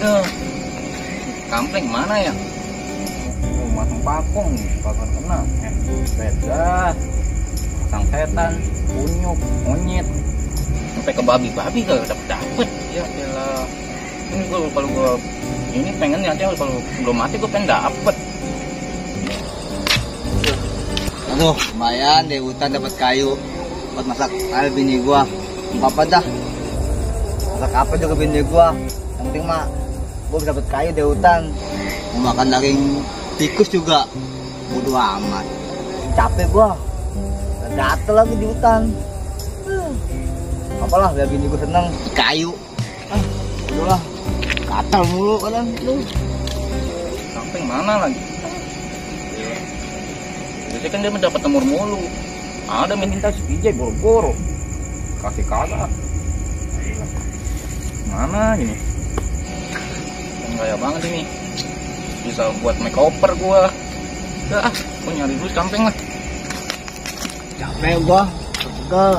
Aduh, kampleng mana ya? Oh, masang pakung, kagak kena. Beda. Masang setan, kunyuk, monyet. Sampai ke babi-babi gak dapet. Ya elah. Ini kalau gue ini pengen aja kalau belum mati gue pengen dapet. Aduh, lumayan deh hutan dapat kayu buat masak air bini gua. Apa dah? Masak apa juga bini gua. Yang penting mah gua bisa dapat kayu deh hutan. Mau makan daging tikus juga. Bodo amat. Capek gua. Gatel lagi di hutan. Apalah biar bini gua seneng kayu. Udahlah. Gatel mulu kadang lu. Sampai mana lagi? Biasanya kan dia mendapat temur mulu. Ada minta si PJ boro-boro. Kasih kagak. Mana ini? Yang gaya banget ini. Bisa buat makeover gua. Udah gua nyari dulu camping lah. Capek gua. Pegel.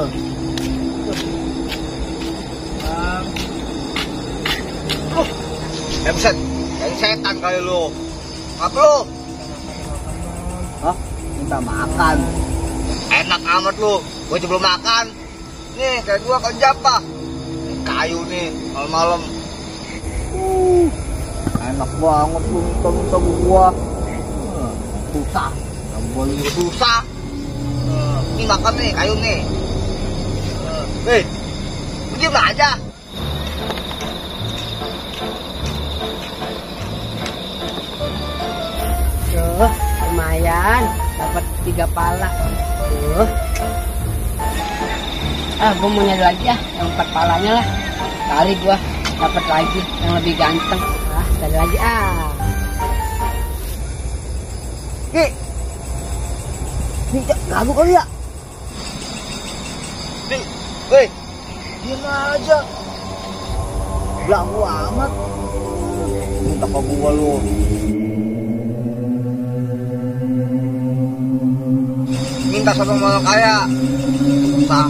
Buset, kayak setan kali lu. Apa lu? Hah? Minta makan. Enak amat lu. Gua belum makan. Nih, kayak gua kerja apa? Kayu nih, malam-malam. Enak banget lu minta gua. Susah. Gua juga susah. Ini makan nih, kayu nih. Hei, lu diem aja. Lumayan dapat 3 pala. Gua mau nyari lagi ya yang 4 palanya lah. Kali gua dapat lagi yang lebih ganteng. Cari lagi Ki, ini lagu kali ya? Nih, weh, diam aja. Belagu amat. Minta ke gua lu. Minta sama orang kaya. Susah.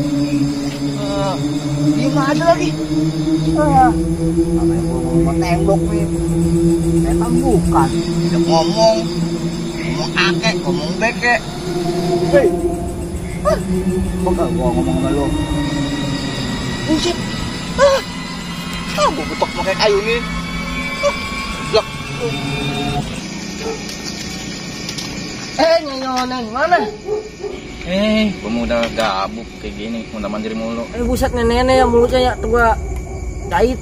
Diam aja lagi. Namanya gua tembok nih. Memang bukan. Udah ngomong akek, ngomong beke. Hei. Bakal gua ngomong sama lu. Buset. Gua betok pakai kayu nih. Blok. Nyoneng mana? Gua mau udah gabuk kayak gini, udah mandiri mulu. Buset, nenek yang mulutnya ya tuh gua jahit.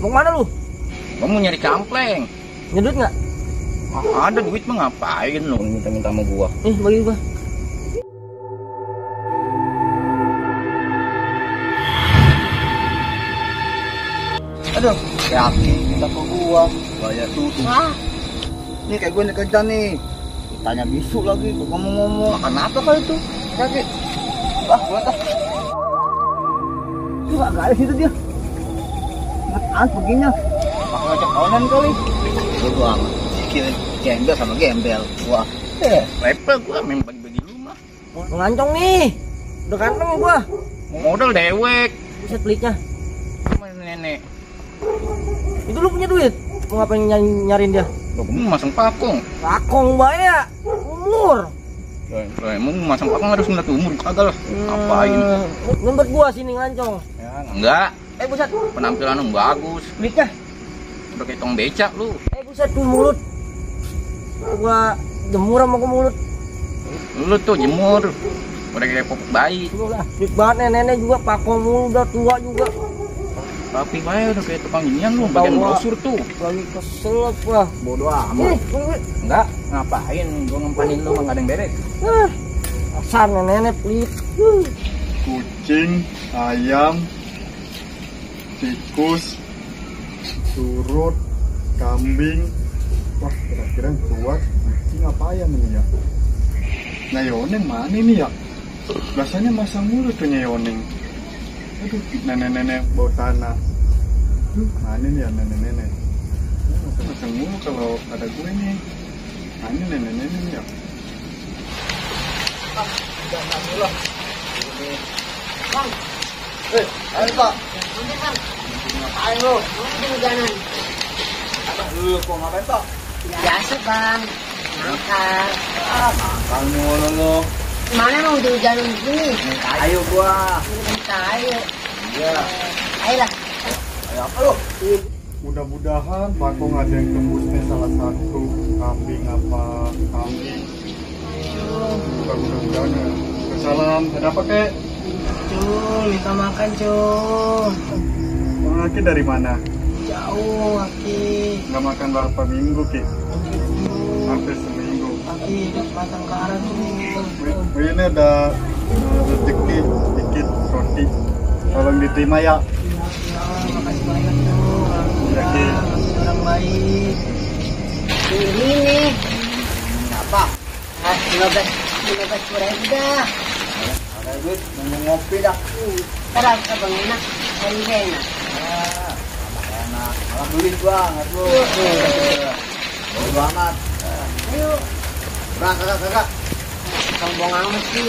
Mau kemana lu? Gua mau nyari kampleng. Nyedut nggak? Ada duit mah ngapain lu minta-minta sama gua? Bagi gua. Aduh, yakin minta ke gua. Bayar tutup. Nih kayak gue nih kerja nih. Ditanya bisu lagi, gue ngomong-ngomong. Makan apa kali itu? Kaki. Buat ah. Coba garis itu dia. Ngetan begini. Pakai ngajak kawanan kali. Gue amat. Pikirin gembel sama gembel. Wah. Level gua main bagi-bagi rumah. Ngancong nih. Udah kantong gua. Modal dewek. Buset pelitnya. Sama nenek. Itu lu punya duit? Mau ngapain nyariin dia? Gua mau masang pakung. Pakong banyak. Umur. Emang masang pakung harus ngeliat umur kagak lah. Ngapain? Numpet gua sini ngancong. Ya, enggak. Buset. Penampilan lu bagus. Pelitnya. Udah kayak tong becak lu. Buset tuh mulut. Gua jemur sama mulut. Lu tuh jemur. Udah kayak popok bayi. Lah, dik banget nenek juga pakong mulu, udah tua juga. Tapi bayi udah kayak tukang ginian lu, bagian brosur tuh. Lagi kesel apa? Bodoh amat. Enggak, ngapain? Gua ngempanin lu mah enggak ada yang beres. Asal nenek pelit. Kucing, ayam, tikus, surut, kambing. Wah, kira-kira yang keluar kucing apa ayam ini ya? Nyayoneng mana ini ya? Biasanya masang mulu tuh nyayoneng. Aduh, nenek-nenek bau tanah. Mana nih ya nenek-nenek? Masang mulu kalau ada gue nih. Mana nenek-nenek nih ya? Jangan dulu. Bang. Ayo Pak. Ngapain lu? Mau hujanan. Lu kok ngapain toh? Biasa bang. Nangkal. Mangkal mulu lu. Mana mau hujanan begini? Ayo gua. Bukan kayu. Iya. Ayolah. Ayo apa lu? Mudah-mudahan Pak Kong ada yang tembus nih salah satu kambing apa kambing. Mudah-mudahan ya. Salam, ada apa kek? Cul, minta makan cul. Bang Aki dari mana? Jauh Aki. Nggak makan berapa minggu ki? Hampir seminggu. Aki hidup matang karat Wih, ini ada rezeki dikit roti. Tolong diterima ya. Makasih banyak cul. Iya ki. Orang baik. Ini nih. Apa? 15 ribu dah. Ada duit mau ngopi dah. Terus apa enak? Ayo enak. Enak. Malah duit banget lu. Bodo amat. Ayo. Kakak. Sombong amat sih.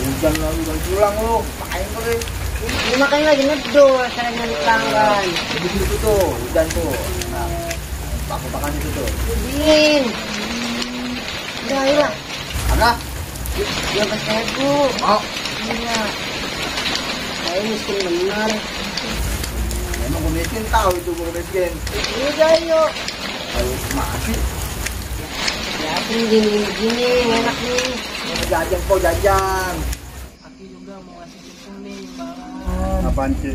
Hujan lalu dan pulang lu. Main kali. Ini makanya lagi ngedol, cara nyari pelanggan. Di situ tuh, hujan tuh. Nah, pakai itu tuh. Dingin. Udah ayolah. Ada? 12 ribu. Mau? Iya. Saya miskin benar. Emang gue miskin tahu itu gue miskin. Udah ayo. Ayo masih. Ya dingin begini, enak nih. Mau jajan kok jajan. Aku juga mau ngasih susu nih, Bang. Apaan ki?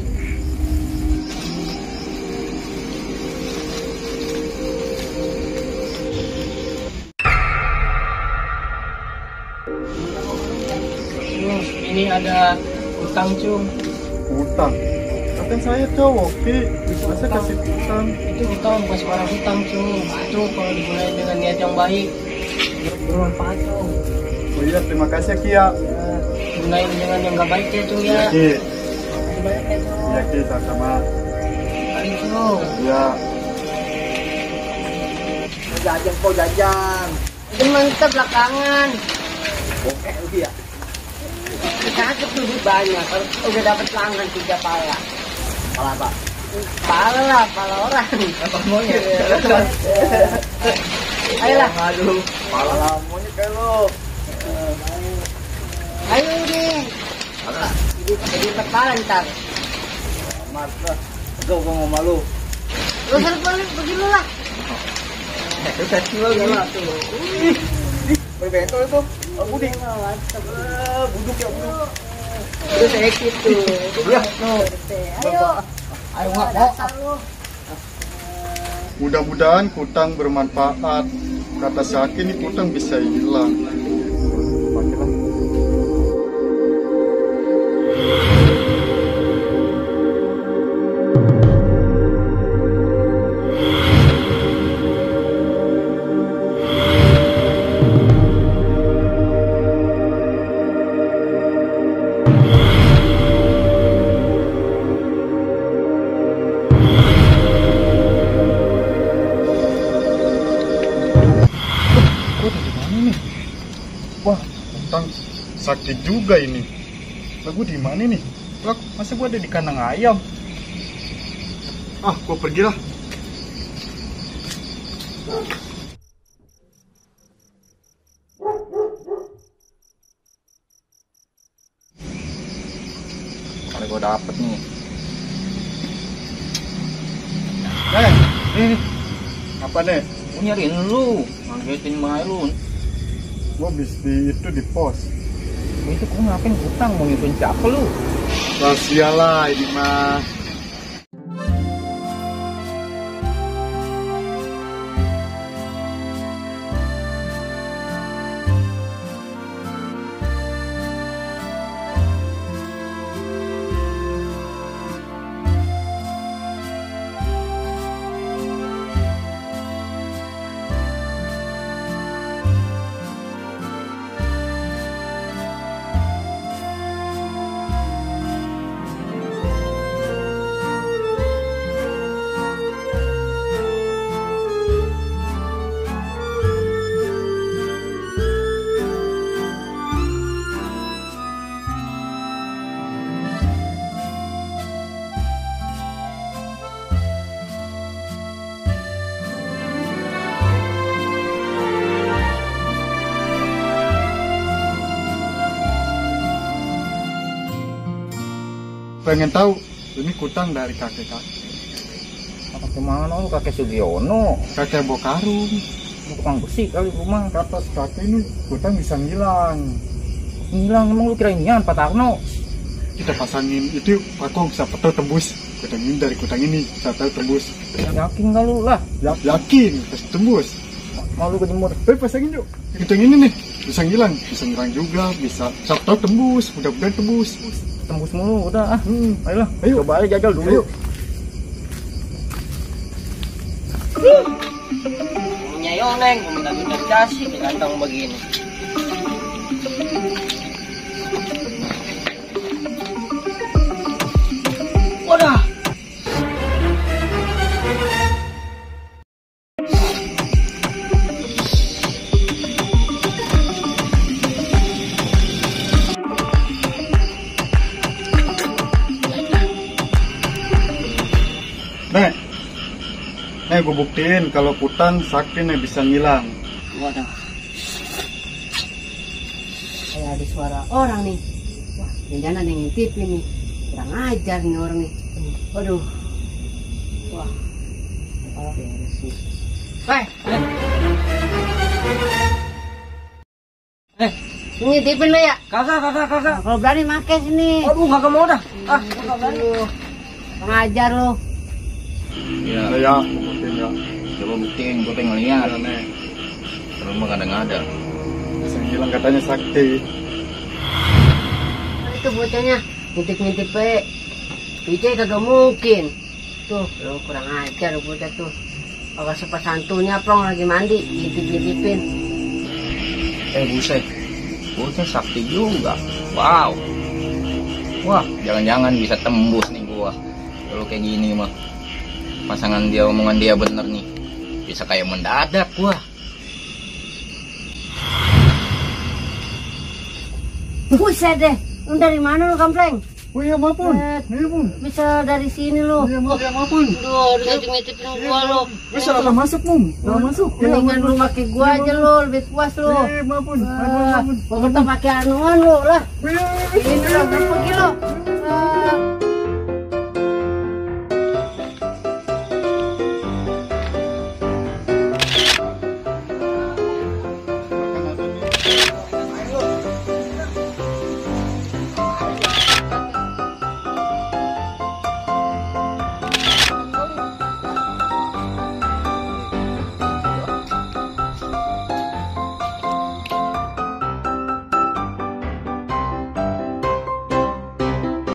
Ini ada utang cum. Utang. Kan saya cowok ki. Masa kasih utang? Itu utang bukan sembarang utang cum. Itu kalau digunakan dengan niat yang baik bermanfaat cum. Oh iya, terima kasih ki ya. Gunain dengan yang gak baik ya cum ya. Iya ki. Makasih banyak ya cum. Iya ki, sama-sama. Ayo cum. Iya. Mau jajan kok jajan. Itu mantep belakangan. Oke lu ya. Cakep tuh banyak. Kalau udah dapet pelanggan 3 pala. Malah apa? Pala lah, pala orang. Apa maunya? Ayolah. Aduh, malah maunya kayak lu. Ayo deh. Ada. Jadi 4 pala ntar. Amat lah. Gue mau malu. Lu balik begini lah. Udah tua gak lah tuh. Berbentol itu. Budi. Buduk ya buduk. Udah saya gitu. Iya. Ayo. Ayo nggak mau. Mudah-mudahan kutang bermanfaat. Kata Saki ini kutang bisa hilang. Pakailah. Wah, tentang sakit juga ini. Lah gua di mana nih? Lah, masa gua ada di kandang ayam? Ah, gua pergilah. Kali gue dapet nih. Ini apa nih? Gue nyariin lu, ngagetin Mailun. Gua habis di pos. Itu gue ngapain utang mau nyusun siapa lu? Rahasia lah ini mah. pengen tahu. Ini kutang dari kakek-kakek. Kakek mana lu? Kakek Sugiono. Kakek Bokarung. Tukang besi kali rumah. Kata kakek ini kutang bisa ngilang. Hilang emang lu kira inian Pak Tarno? Kita pasangin itu pakong siapa tahu tembus. Kutang ini dari kutang ini siapa tahu tembus. Yakin gak lu lah? Yakin pasti tembus. Mau lu kejemur? Pasangin yuk. Kutang ini nih bisa ngilang juga bisa. Siapa tahu tembus. Mudah-mudahan tembus. Tembus mulu udah ah. Ayolah, Ayo. coba aja jajal dulu. Ayo. Punya Yoneng, minta kasih ke kantong begini. Wadah. Nih gue buktiin kalau kutang sakti nih bisa ngilang. Waduh. Kayak ada suara orang nih. Wah, jangan ada yang ngintipin nih. Kurang ajar nih orang nih. Waduh. Wah. Kepala beres nih. Ngintipin lo ya? Kagak. Kalau berani make sini. Aduh, kagak mau dah. Kagak berani. Kurang ajar lo. Iya. Ya, buktiin ya. Coba buktiin, gue pengen lihat. Ya, nih. Kalau mah kadang-kadang. Bisa ngilang katanya sakti. Itu bocahnya ngintip-ngintip pe. Pice kagak mungkin. Tuh, lo kurang ajar bocah tuh. Kagak sopan santunnya plong lagi mandi, ngintip-ngintipin. Buset. Buset sakti juga. Wow. Wah, jangan-jangan bisa tembus nih gua. Kalau kayak gini mah. Pasangan dia, omongan dia bener nih. Bisa kayak mendadak gua. Buset deh, lu dari mana lu kampleng? Oh iya maafun. Iya pun. Bisa dari sini lu. Iya maafun. Duh, udah ngintip-ngintipin gua lu. Bisa lah masuk mum. Lah masuk. Mendingan lu pakai gua aja lu, lebih puas lu. Iya maafun. Pokoknya pakai anuan lu lah. Iya. Ini lu, pergi lu.